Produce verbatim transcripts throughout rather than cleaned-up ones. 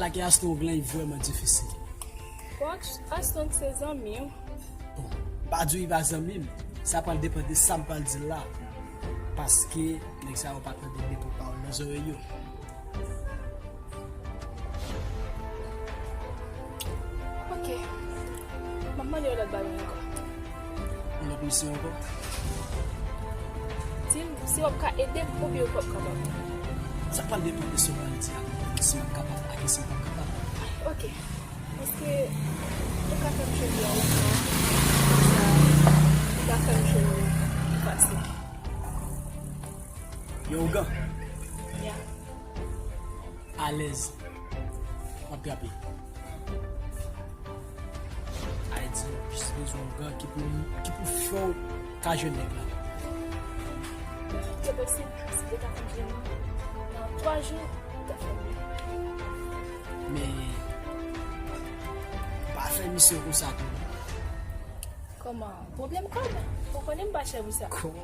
Paske Armstrong lan vrèman difisil. Bon, Armstrong se zanmi w. Bon, m pa di w li pa zanmi m. Sa pral depann de sa m pral di l la. Paske nèg sa yo pa tande nenpòt pawòl nan zòrèy yo. Ok. M ap mande yon lòt bagay ankò. Yon lòt misyon ankò? Di m si w ap ka ede m oubyen w p ap kapab. Sa pral depann de sa w pral di a, si m ap kapab ak si m p ap kapab. Ok. Èske ou ka fè m cheve a ou pran? Konsa, ou ka fè m cheve pi fasil. Yon ougan? Ya. Alèz. M ap trape. Ayiti, jis bezwen yon gran ki pou, ki pou fè w ka jwenn nèg la. Se posib, si te ka fè m jwenn li nan twa jou, li ta fè m byen. Men, pa fè misyon konsa tou. Kòman? Pwoblèm kòb? Ou konnen m pa chè pou sa. Kòb?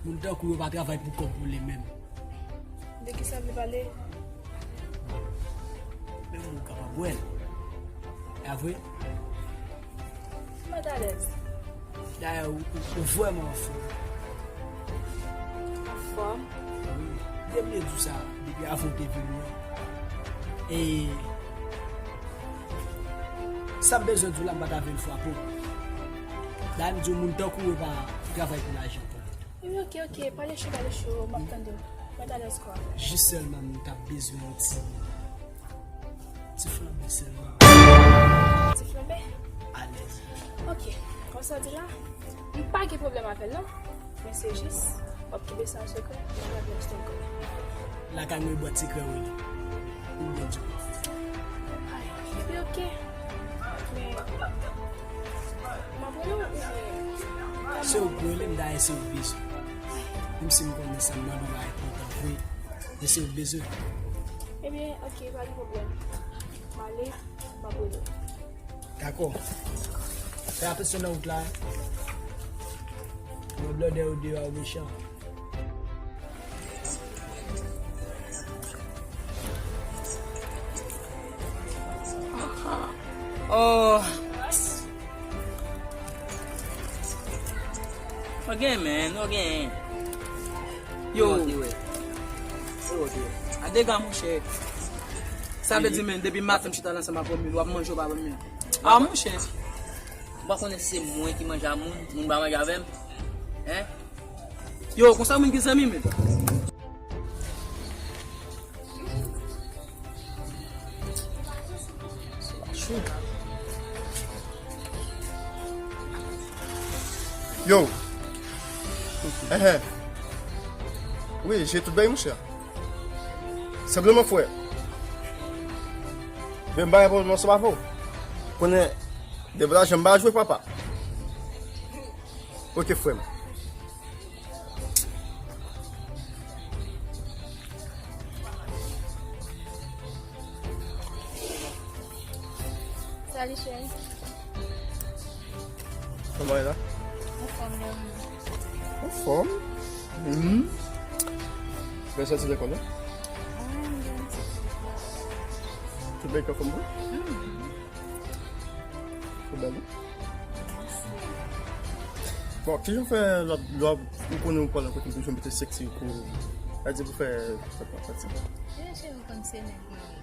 Moun tankou yo pa travay pou kòb pou li menm. De kisa w vle pale? Menm ou kapab wè l. E a vre? M pa t alèz. Dayè, ou, ou, ou vrèman anfòm. Anfòm? Wi. M te bliye di w sa depi avan w te vini an. E sa m bezwen di w la, m pa t avle l frape w. Dayè, m di w, moun tankou w yo pa travay pou lajan. Wi, ok, ok. Pale cho, pale cho, m ap tande w. Mwen t alèz kwa. Jis sèlman m t ap bezwen yon ti, ti flanbe sèlman. Ti flanbe? Alèz. Ok. Konsa w di la, m pa gen pwoblèm avè l non. Men se jis, w ap kenbe sa an sekrè, m pa vle Armstrong konnen. Lakay mwen bwat sekrè w ye. Ou byen di. Ay, ebyen ok. Men, m ap rele w oubyen? Se ou k rele m, dayè se ou k bezwen. Menm si m konnen sa m mande w la enpòtan vre, men se ou k bezwen. Ebyen, ok, pa gen pwoblèm. M ale, m ap rele w. Dakò. Fè atansyon nan wout la. Yon blòdè ou deyò a, ou mechan. Oh. Ok, man, ok. Yo. A dega, monchè. Sa vle di, men, depi maten m chita la ansanm avè w, men w ap manje, w pa ban m. Ah, monchè. M pa konnen si se mwen ki manje a moun, moun pa manje avè m. Hein? Yo, konsa moun gen zanmi menm. Yo. Ehe. Wi, jere tout bagay, monchè. Senpleman, frè. Men m pa gen pwoblèm ansanm avè w. Konnen, depi lajan m pa jwe, papa. Ok, frè m. Salut, cheri. Kòman w ye la? Anfòm, lè ou menm? Anfòm? Hmm. Bèl sòti lekòl, non? Wi, m gen yon ti. Tout bagay anfòm, wi? Hmm. Ou bèl, wi. Bon, kijan w fè lòt lè ou konnen ou pral nan kote m toujou mete seksi pou, sa di pou fè, fè, fè, fè. Cheri, cheri, ou konn se nèg mwen ye.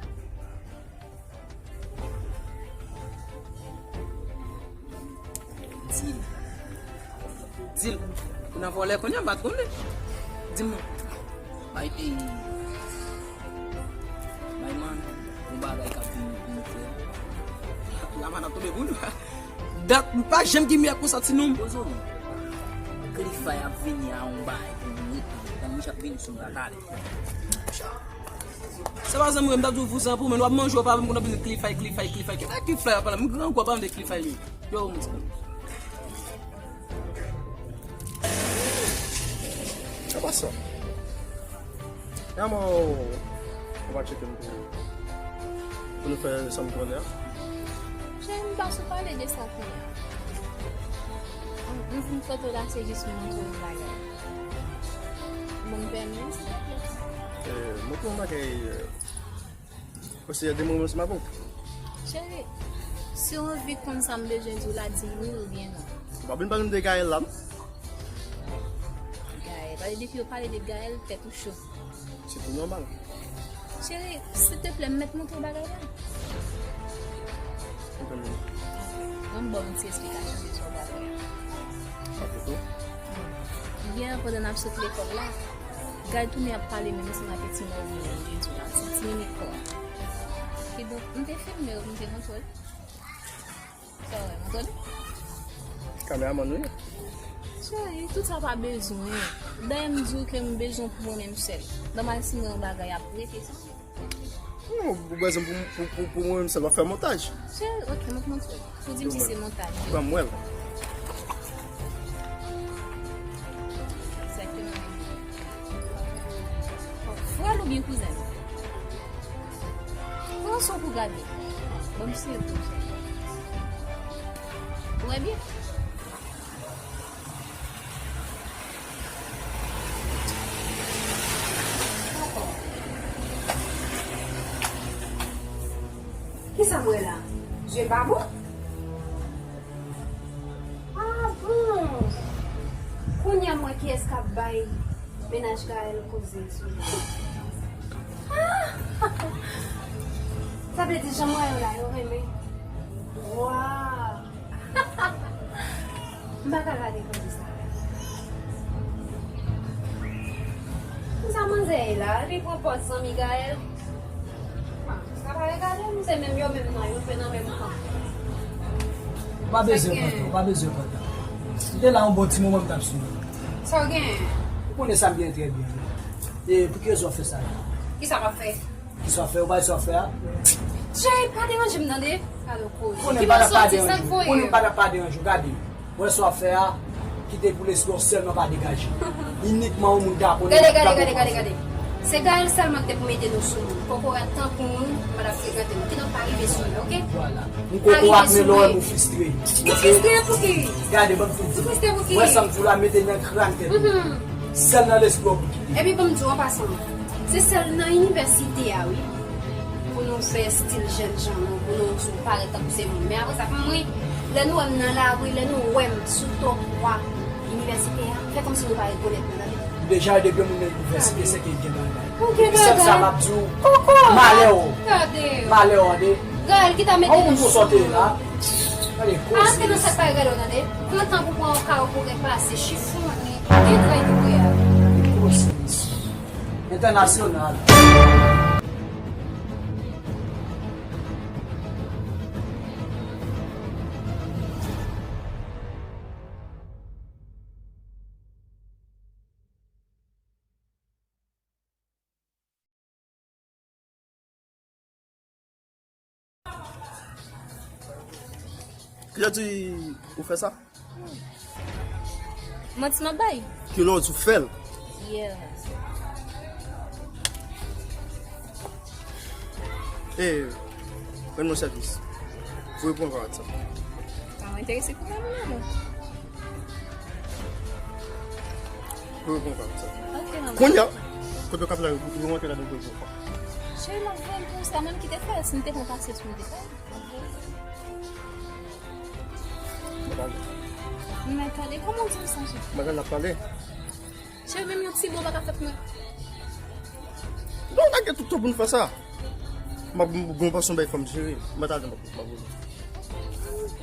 Di l. Di l. Ou nan vòlè kounye a, m pa t konnen. Di m non. Bay, ey. Bay, man. Yon bagay k ap vini, vini, frè. Lamann ap tonbe pou nou. Dat, m pa janm gen miyòk konsa, ti nonm. Poze w non. Klifay ap vini a yon bagay pou nou. Tann Micha ap vini sou nou la talè. Se pa zanmi w, m ta di w vouzan pou mwen, w ap manje, w pa menm konn ap vin klifay, klifay, klifay. Ki klifay, klifay, apa la, m grangou, apa m de klifay li. Yo, m di. Se pa sa. E a mwen, ou pa tcheke m pou, pou nou fè sa m konnen an? Cheri, m pa sou pale de sa kounye a. M, m vin kote w la, se jis m montre w yon bagay. Ban m pèmi, silteplè. Eh, montre yon bagay, eh, Ou se de moun ansanm avè w? Cheri, si w anvi konn sa m bezwen di w la, di m wi oubyen non. Ou pa vin pale m de Gaël la, non? Gaël, pale depi yo pale de Gaël, tèt ou cho. Se tou nòmal. Cheri, silteplè, m mèt montre w bagay la. Konprann mwen. Ban m ba w yon ti esplikasyon de sa w pral wè a. Sa pito? Yè, pandan n ap sot lekòl la, Gaël tounen ap pale menm ansanm ak ti mò ou mwen, li di la, ti, ti mimi kò a. Kidonk, m te filme l, m te montre l. Sa w wè, m tande? Kameramann ou ye? Cheri, tout sa pa bezwen. Dayè m di w ke m bezwen w pou mwen menm sèl. Nòmal si m wè yon bagay ap rete sa. Non, ou bezwen pou, pou, pou, pou mwen menm sèl, w ap fè montaj. Cheri, ok, m ap montre w. Ou di m si se montaj. Ban m wè l. Egzakteman menm. Frè l oubyen kouzen l? Pran sa w pou gade. Ban m sere pou w. Ou wè byen? Kisa m wè la? Zye pa bon? Ah bon! Kounye a m wè kiyès k ap bay mennaj Gaël koze sou li. Ah! Sa vle di jan m wè yo la, yo renmen. Waw! M pa ka gade koze sa. Konsa manzè ye la, li pran pòz zanmi Gaël. Ah, sa pa regade m, se menm yo menm nan, yo fè nan menm kan. Ou pa bezwen kontan, ou pa bezwen kontan. M te la yon bon ti moman m t ap swiv ou. Sa w genyen? Ou konnen sa m genyen trè byen. E pou ki rezon w ap fè sa la? Kisa m ap fè? Kisa w ap fè? Ou pa wè sa w ap fè a? Cheri, pa deranje m tande. Gade w koze. Konnen m pa t ap pa deranje w. Konnen m pa t ap pa deranje w. Gade. Wè sa w ap fè a, kite pou lespri w sèlman pa degaje. Inikman yon moun ka konnen. Gade, gade, gade, gade, gade. Se Gaël sèlman ki te pou mete nou sou moun. Kokorat tankou nou, nou pa t ap frekante nou. Kidonk pa rive sou mwen, oke? Vwala. M kokorat men lè w wè m ou fristre. Ou fristre pou ki? Gade, ban m tou di w. Ou fristre pou ki? Wè sa m di w la, mete nan kran tèt ou. Sèl nan lespri w pou kite. Epi ban m di w an pasan, se sèl nan inivèsite a, wi. Pou nou fè stil jènjan nou, pou nou sou parèt tankou se moun. Men apre sa, fanm wi, lè nou wè m nan lari, lè nou wè m sou twotwa inivèsite a, fè kòmsi nou pa rekonèt mwen, tande. Deja, depi moun nan inivèsite, se ke gen bagay. Epi sèl sa m ap di w, malè w. Malè w, tande. Gaël ki ta mete nou sou moun. Gade koze. Antre nan sa k pa regade w, tande. Pran tan pou pran yon kawo pou repase, chifonnen, gen trèy tou prè a. Koze. Entènasyonal. Kiyès di ou fè sa? Manti m ap bay? Kilè w di w fè l? Yeah. E, rann mwen sèvis. Voye pou mwen pa WhatsApp. Pa enterese pou mwen, non. Voye pou mwen pa WhatsApp. Ok, manman. Kounye a, kote w k ap la, ou rantre ladan voye pou mwen. Cheri, m ap voye l pou ou, se a menm ki te fè l, si m te pran pasyans pou m te fè l. Mwen tande, kòman w di m sa, cheri? Mwen tande ap pale. Cheri, menm yon ti mo pa ka fè pou mwen. Non, w pa gen tout tan pou nou fè sa. M ap, m ap, m ap pase yon bay fanm, cheri. Mwen tande, m ap, m ap.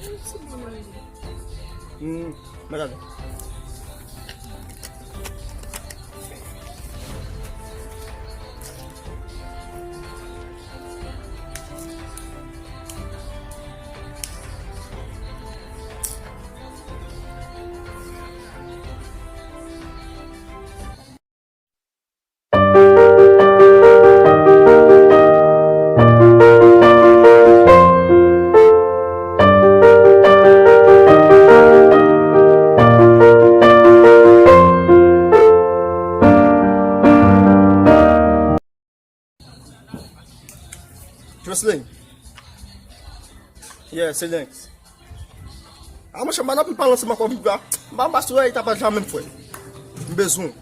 Yon ti mo, non. Hmm, mwen tande. Jocelyn. Yeah, se Lenx. A, monchè, m pa nan pou pale ansanm ak ou, m pa, m pa, m pa sou eta pa janm menm, frè. M bezwen w.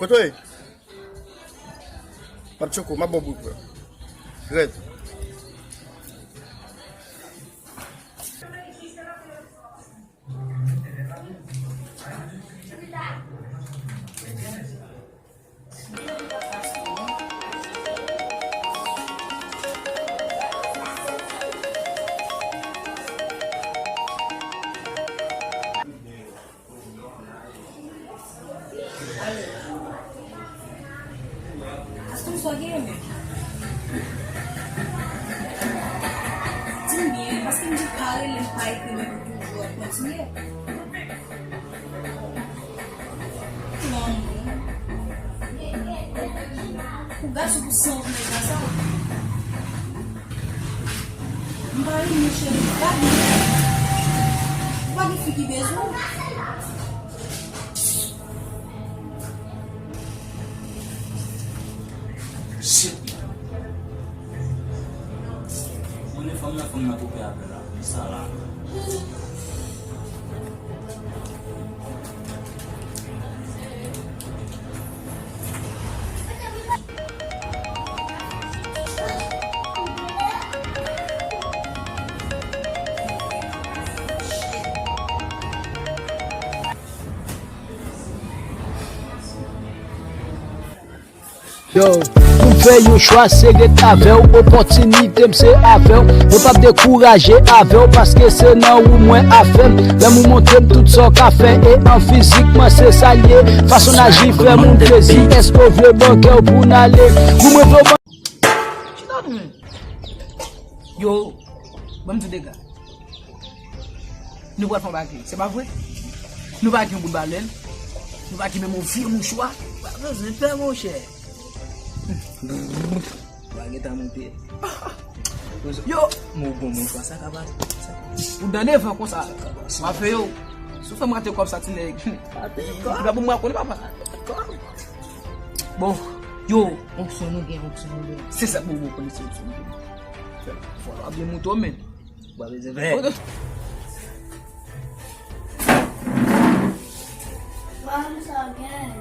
Kote w ye? M ap tchoko, m ap ba w bout, frè. Rèd. Aston, sa w gen menm? Di m byen, paske m di w pa rele m, pa ekri m, epi w toujou ap kontinye. Lanmou. Pou gason pou san nèg la sa. M pa renmen cheri, pa gen. Ou pa gen fi ki bezwen w. Shit. Mwen, fanm nan, fanm nan koupe apèl la. Sa la. Yo, pou m fè yon chwa, se ret avè w. Opòtinite m, se avè w. Mwen p ap dekouraje avè w, paske se nan ou mwen afè m. Lè m ou montre m tout sa w ka fè, e an fizik mwen, se sa l ye. Fason n aji fè moun plezi, èske w vle ban kè w pou n ale? Pou mwen vle w ban. Chita nou menm. Yo, ban m di dega. Nou pral fè yon bagay, se pa vre? Nou pa gen yon bout balèn, nou pa gen menm yon vye mouchwa. Pa bezwen pè, monchè. Ou pa gentan monte. Yo! Mwen, bon, mouchwa, sa ka pase. Ou dan devan konsa. Sa ka pase. W ap fè yo. Si w fè m rate kòb sa, ti nèg. Rate kòb. Ou pa pou mwen konnen, papa. Rate kòb. Bon, yo. Onksyon nou gen, onksyon nou gen. Se sa, bon, bon, konnen se onksyon nou gen. Fò w ap byen monte w menm. Ou pa bezwen fè. Pam sa gen.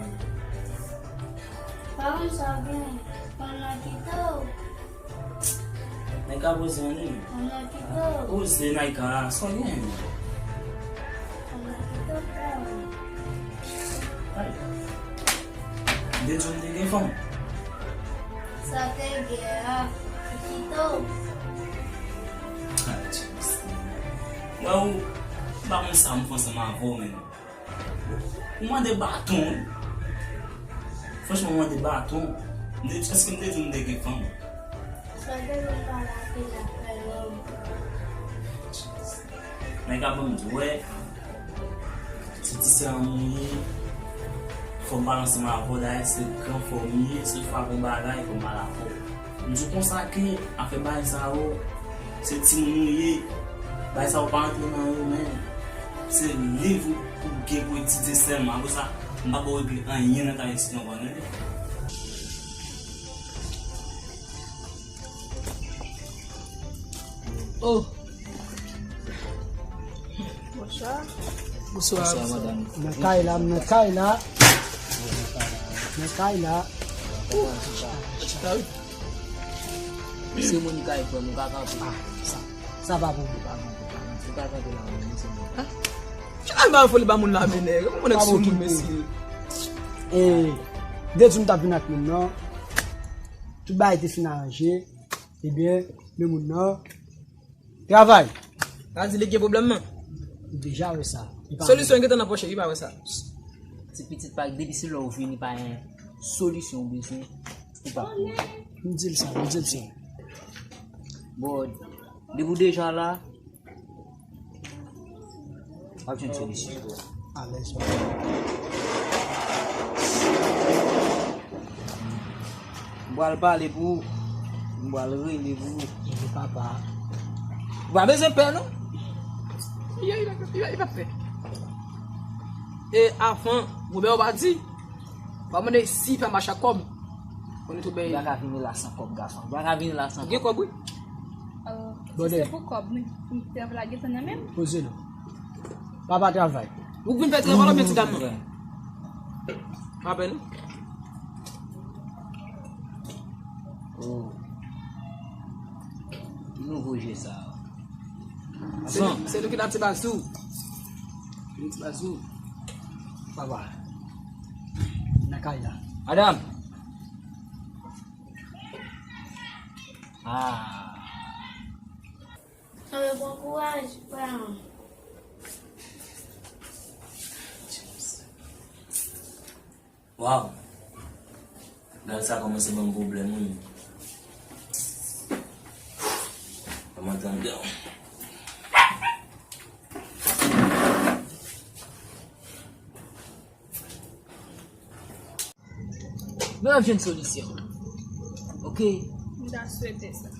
Pam sa gen. Pandan ki tou. Nèg ka poze anni. Pandan ki tou. Poze nèg ka sonye. Pandan ki tou pam. Ay. M te di w m te gen fanm. Sa te gen a, Kikito. Ay, James. Mwen, ou, m pa konn sa m fè ansanm avè w, menm. Ou mande baton, wi. Franchman, ou mande baton. M te, èske m te di w m te gen fanm? Sa te gen pale apre la, frè, non. Nèg ap ban m di, wè, se ti sè an mwen ye, fò m pale ansanm avè w, dayè se gran frè w m ye, se fwa gon bagay, fò m pale avè w. M di w konsa ke afè bagay sa yo, se timoun nou ye, bagay sa yo pa antre nan yo, men se liv ou, ou gen pou etidye sèlman, apre sa, m pa ba w regle anyen nan kay isit ankò, tande? Oh. Bonswa. Bonswa, bonswa, madanm. Nan kay la, nan kay la. Nan kay la. Ou. Se moun kay frè m, ou ka kanpe. Ah, sa, sa pa bon. Ou ka kanpe la, ou se moun. Ah. Chita ba foli ba moun la, men nèg. Ou konnen sou moun, mesye. E, de di m t ap vin ak moun nan. Tout bagay te fin aranje. Ebyen, men moun nan. Travay. Sa di li gen pwoblèm nan. Ou deja wè sa. Solisyon gentan nan pòch li, li pa wè sa. Ti pitit pa, depi se lè ou vini pa gen solisyon ou bezwen, ou pa konnen. M di l sa, m di l sa. Bon, depi w deja la, w ap jwenn solisyon. Alèz. M pral pale pou ou. M pral rele pou ou. Rele papa. Ou pa bezwen pè, non. Li pa, li pa, li pa pè. E avan, Wobè ou pa di, pa mande si pa mache ak kòb. Konnen tou bèy. Ou pa ka vini la san kòb, gason. Ou pa ka vini la san kòb. Gen kòb, wi. Euh, si se pou kòb, m te lage tan nan men m. Poze non. Papa travay. Ou vin fè travay la, men ti dam nan. Apèn. Oh. Ki nouvo je sa? Se nou, se nou ki nan ti bal sou. Ti bal sou. Papa. Nan kay la. Madam. Ah. Anben, bon kouraj, paran. Waw. Gad sa kòmanse ban m pwoblèm, wi. Ban m antre anndan. Nou ap jwenn solisyon. Oke? M ta swete sa.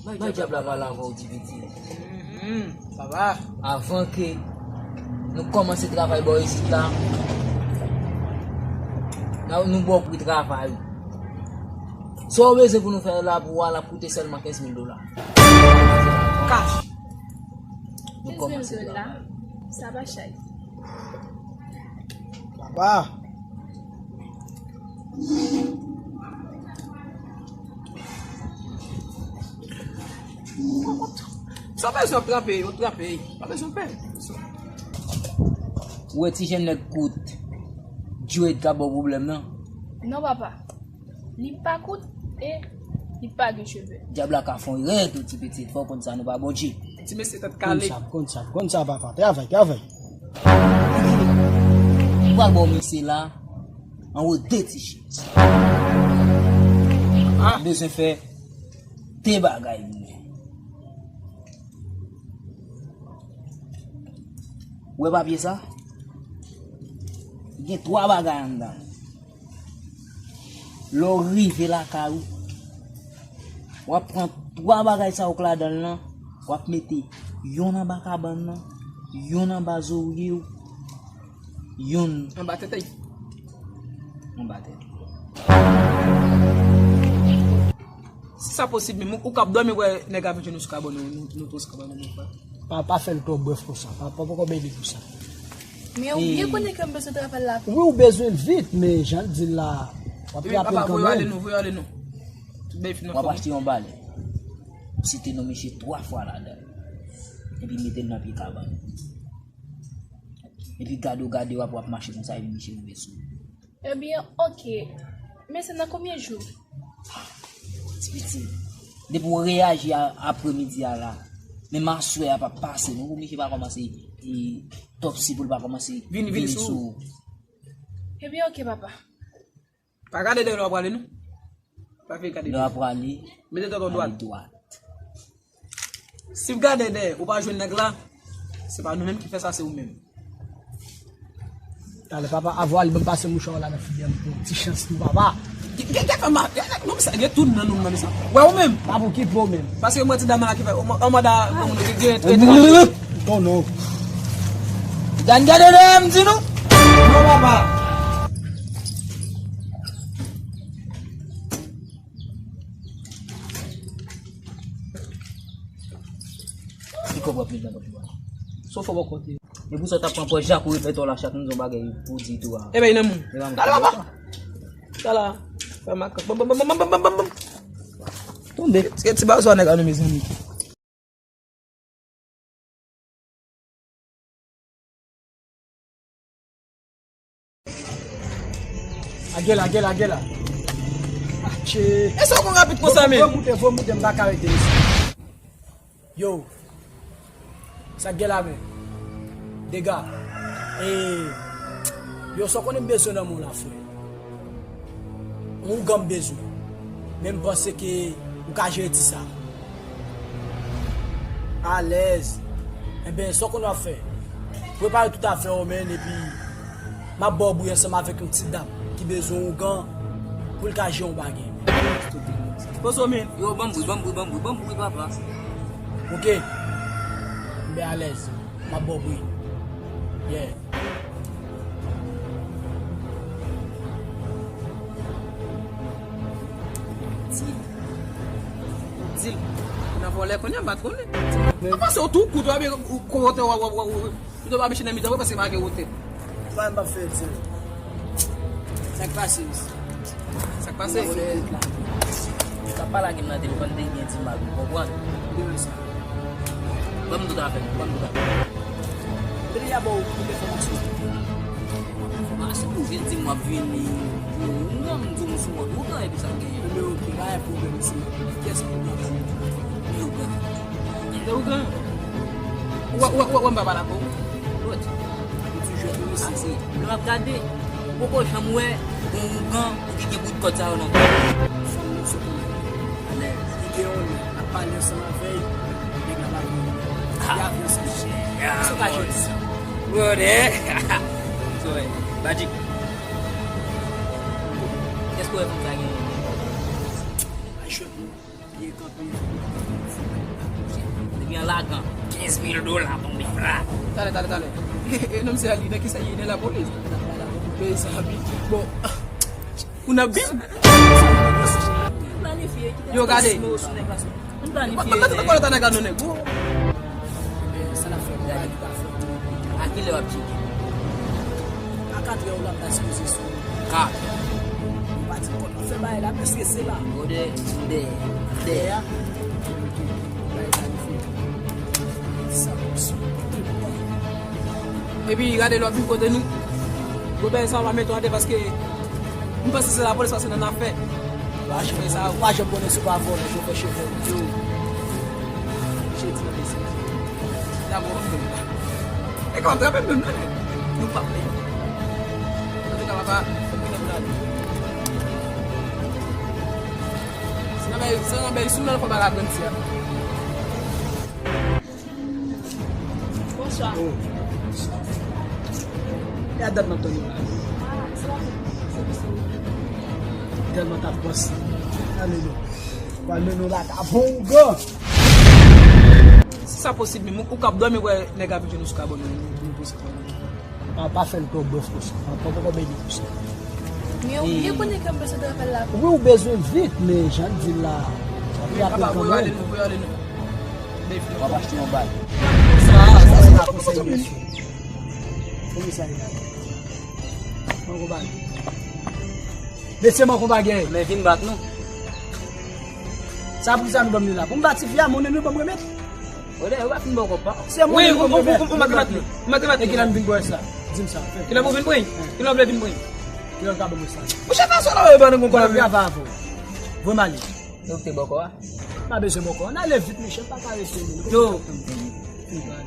Bay dyab la pale avè w, ti pitit. Mhm, papa. Avan ke nou kòmanse travay bò isit la, n a, nou ba w pri travay ou. Sa w bezwen pou nou fè la pou w a, l ap koute sèlman kenz mil dola. Kach. Nou kòmanse travay. Kenz mil dola, sa pa chay. Papa. Sa bezwen ap trape, yo trape. Pa bezwen pè. Ou wè ti jèn nèg kout, Djouèt ka ba w pwoblèm nan? Non, papa. Li pa kout e li pa gen cheve. Dyab la ka fè yon erè tou, ti pitit. Fò w konn sa, nou pa Bondye. Ti mesye tèt kale. Konn sa, konn sa, konn sa, papa. Travay, travay. M pral ba w mesye la anwo de ti chèz. Ah. M bezwen fè de bagay pou mwen. Ou wè papye sa? Gen twa bagay anndan. Lè w rive lakay ou, w ap pran twa bagay sa yo k ladan l lan, w ap mete yonn anba kabann nan, yonn anba zorye w, yonn anba tèt. Anba tèt. Si sa posib, menm ou, ou kab dòmi wè nèg avèk jenou sou kabann ou, nou, nou tou sou kabann ou, mon frè. Pa, pa fè l twò brèf konsa. Pa, pa, poko beni pou sa. Men ou byen konnen ke m bezwen travay la. Wi, ou bezwen l vit, men jan l di l la, w ap rape l kanmenm. Wi, papa, voye ale non, voye ale non. Tout bèy fin nan fòm. W ap achte yon balè. Ou site non misye twa fwa ladan l. Epi mete l nan pye kabann. Epi gade w gade w ap, w ap mache konsa, epi misye rive sou ou. Ebyen, oke. Men se nan konbyen jou? Ti pitit. Depi w reyaji a, apremidi a la, menm aswè a p ap pase non, pou misye pa kòmanse, e, tòpsi pou l pa kòmanse vini, vini sou ou. Ebyen, oke, papa. Pa gade dèyè lè w ap prale non. Pa vin gade dèyè. Lè w ap prale, mete tèt ou dwat. Dwat. Si w gade dèyè, ou pa jwenn nèg la, se pa nou menm ki fè sa, se ou menm. Talè, papa, avwa li ban m pase mouchwa w la nan figi m pou ti chans nou, papa. Gen, gen, gen fè ma, gen, gen, non, sa, gen tout nan nou, nan sa. Wè ou menm. Pa pou ki pou ou menm. Paske mwen ti dam la ki fè, an manda, bon, nou gen, gen, gen, gen. Oh non. Dan gade dèyè m di nou. Non, papa. Li konprann plis nan pòch mwen. Son fò bò kote. E pou sa w t ap pran pòch Jack ou repèt w la chak moun zon bagay pou di tou a. Ebyen, nan moun. Talè, papa. Talè. Fè makak. Bam, bam, bam. Tonbe. Se ti bazwa nèg a nou, mezanmi. Agela, agela, agela. Atche. E sa w konn rapid konsa, men? Fò moute, fò moute, m pa ka rete isit. Yo. Sa k gen la, men? Dega. E, yo, sa w konnen m bezwen nan men w la, frè. Yon ougan m bezwen. Men m panse ke ou ka jere ti sa. Alèz. Enben, sa w konn w ap fè? Prepare tout afè w, men, epi m ap ba w bri ansanm avèk yon ti dam ki bezwen yon ougan pou l ka jere yon bagay. Pozo, men. Yo, ban m bri, ban m bri, ban m bri, ban m bri, papa. Oke. Enben, alèz. M ap ba w bri. Yeah. Di l. Di l. Nan vòlè kounye a, m pa t konnen. Mwen panse w tou kout, w ap kote w, w ap, w ap, w ap, w ap mache nan mitan, w ap panse pa gen wotè. Sa m p ap fè, di l. Sa k pase, mesye? Sa k pase? Ou t ap pale ak m nan telefòn, te gen ti mal, ou konprann? Ban m tout afè m, ban m tout afè m. Mwen te deja ba w tout enfòmasyon. Enfòmasyon? Ou vin di m w ap vini pou ougan, m di w m sou wout ougan, epi sa k genyen? Ebyen, oke, pa gen pwoblèm, se kiyès ki ougan? Ki ougan? Ki ougan? Ou wè, ou wè, ou wè, ou wè m pa pale ak ou? Ou toujou tou isi. Lè m ap gade, m poko janm wè yon ougan ki gen bout kòd sa yo nan kò l. Fanm nan sot nan li. Li gen yon nèg, l ap pale ansanm avè l, nèg la pa gen yon nèg. Li avè ansanm. Sa w ka jwenn sa? Brother. Sorry. Badjik. Èske w wè fanm sa gen, gen kòb? Byen kanpe. Depi an lagan, kenz mil dola tonbe fra. Talè, talè, talè. E, e, nonm se ali, nan kisa ye, nan lapolis? Peye sa, bi. Bon, ou nan bib? Yo, gade. Mwen planifye. Mwen planifye. Mwen planifye. Mwen planifye. Ebyen, sa n ap fè pou gade li ka fè. A kilè w ap tcheke? A katrè ou la m ta sipoze sou. Katrè. Ou pa di kòt ou fè bagay la, mèske se la. Ou de, ou de, ou de. Dèyè a. Bagay planifye. San opsyon. Epi, gade lòt bò kote nou. Gwo bagay sa, w pa mete w atè paske m panse se lapolis paske nan afè. Ou pa janm konnen, ou pa janm konnen si w pa vòlè, chofè chofè. Yo. Jedi nan desi. Dabò, e kòman trape menm nan, nèg? Nou p ap peye. Antouka, papa, fòk nou leve la. Se nan bay, se nan bay sou nan fò bagay pran ti a. Bonswa. Oh. E a dat m ap tann ou la. Ah, se la. Tèlman t ap panse. Ale non. Pral mennen w lakay bon ougan. Si sa posib menm, ou, ou kab dòmi wè nèg ap vin jwenn ou sou kabòn ou, nou, nou poze kò nou. Pa, pa fè l twò bèf konsa. Pa, pa, pa, pa bèy li konsa. Men ou byen konnen ke m bezwen travay la. Wi, ou bezwen vit, men jan l di l la, li ap pran kanmenm. Wi, papa, voye ale nou, voye ale nou. W ap achte yon bal. Sa, sa, se pa konsèy mesye. Konbyen sa ye la? Mango bal. Mesye, mango bagay. Men vin bat nou. Sa pou sa nou ban m li la? Pou m bat tifi a, mwen menm yo ban m remèt. Olè, yo pa fin bò kòb pa. Se mwen menm yo ban m remèt. Ou mèt remèt li. Ou mèt remèt li. E kilè m vin bò sa? Di m sa. Kilè m vin pran? Kilè w vle vin pran? Kilè w ka ban mwen sa? Monchè, fason la yo ban nou konprann. Mwen grave avè w. Voye m ale. Yo te bòkò a? Pa bezwen bòkò. Ann ale vit, mesye, m pa ka rete menm. Yo.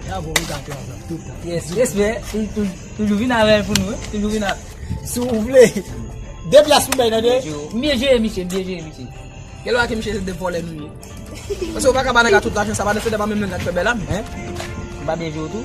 Bravo, m gate avè w tout tan. Yes, respè. Tou-, tou-, toujou vin avè l pou nou, wi. Toujou vin avè l. Si w vle. De pyas pou bay, tande? M byen jere misye, m byen jere misye. Gen lè w a ke misye se de vòlè nou ye. Paske w pa ka ba nèg la tout lajan sa, pa de fede pa menm nèg la k fè bèl ame, hein? M pa byen jere w tou.